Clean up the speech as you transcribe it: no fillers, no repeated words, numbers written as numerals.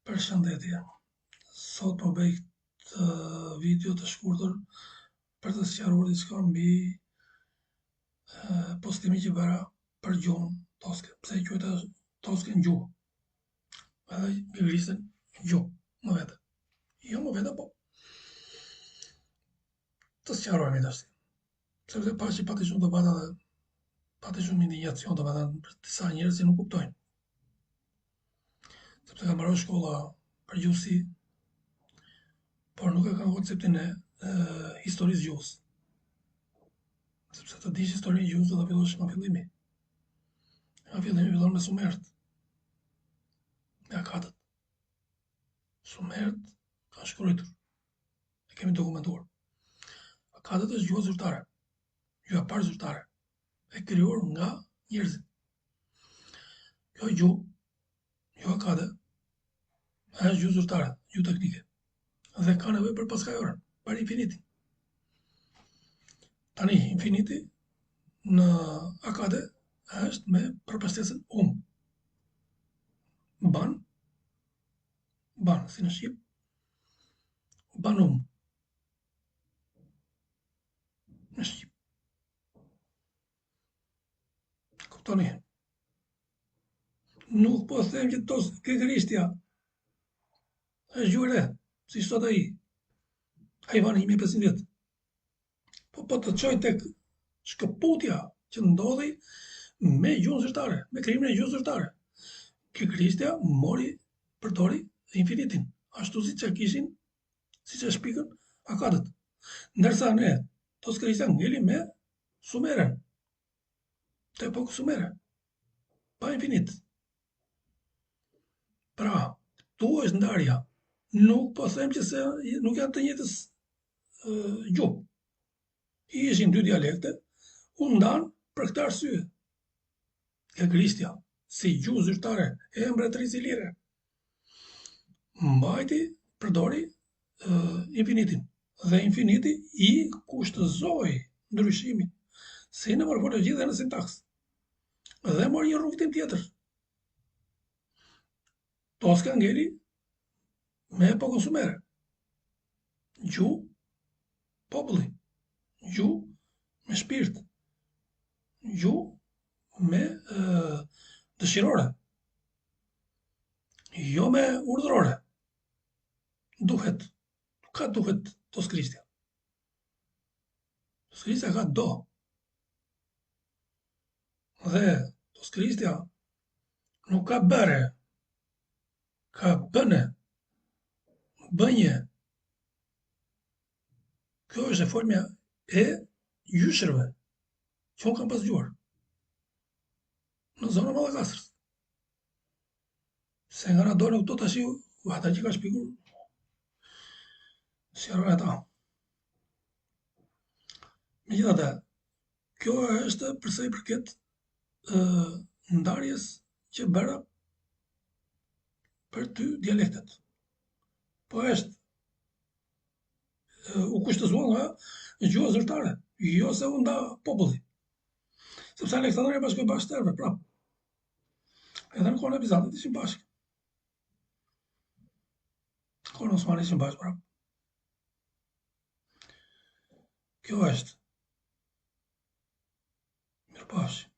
Përshëndetje. Sot po bëj këtë video të shkurtër për të sqaruar diçka mbi postimin që bëra për gjuhën toske. Pse e quajta tosken gjuhë? Edhe gegërishten gjuhë, më vete. Jo më vete, po. Të sqarojmë tash. Sepse pashë që pati shumë debate dhe pati shumë indinjacion, domethënë për disa njerëz që nuk kuptojnë. Sepse kanë mbaruar shkolla për gjuhësi, por nuk e kanë konceptin e, e historisë gjuhës. Sepse të dish historinë e gjuhës do ta fillosh nga fillimi. Nga fillimi fillon me sumerët. Me akadët. Sumerët kanë shkruar. E kemi dokumentuar. Akadët është gjuha zyrtare. Gjuha e parë zyrtare e krijuar nga njerëzit. Kjo gjuhë, gjuha akade, është gjuhë zyrtare, gjuhë teknike. Dhe ka nevojë për paskajoren, për infinitin. Tani, infiniti në akade është me prapashtesën um. Ban, ban, si në shqip, banum. Në shqip. Kuptoni? Nuk po them që tos gegërishtja është gjuhë e re, siç thotë ai. Hajvani 1500 vjet. Po po të çoj tek shkëputja që ndodhi me gjuhën zyrtare, me krijimin e gjuhës zyrtare. Gegërishtja mori përdori infinitin, ashtu siç e kishin, siç e shpikën akadët. Ndërsa ne, toskërishtja ngeli me sumeren, të epokës sumere, pa infinit. Pra, këtu është ndarja. Nuk po them që se nuk janë të njëjtës gjuhë. Ishin dy dialekte, u ndanë për këtë arsye. Gegërishtja, si gjuhë zyrtare e mbretërisë ilire, mbajti, përdori infinitin dhe infiniti i kushtëzoi ndryshimin si në morfologji dhe në sintaks. Dhe mori një rrugëtim tjetër. Toska ngeli me epokën sumere. Gjuhë populli, gjuhë me shpirt, gjuhë me e, dëshirore, jo me urdhërore. Duhet, nuk ka duhet toskërishtja. Toskërishtja ka do. Dhe toskërishtja nuk ka bëre, ka bëne, bënje. Kjo është e folmja e gjyshërve, që unë kam pas dëgjuar në zonën e Mallakastrës. Se nga na dolën këto tash ata që kanë shpikur sqarojnë ata. Megjithatë, kjo është për sa i përket ë ndarjes që bëra për dy dialektet. Po është u kushtëzua nga gjuha zyrtare, jo se u nda populli. Sepse Aleksandri e bashkoi bashkë tërve, prapë. Edhe në kohën e Bizantit ishin bashkë. Në kohën e Osmanit ishin bashkë prapë. Kjo është. Mirupafshim.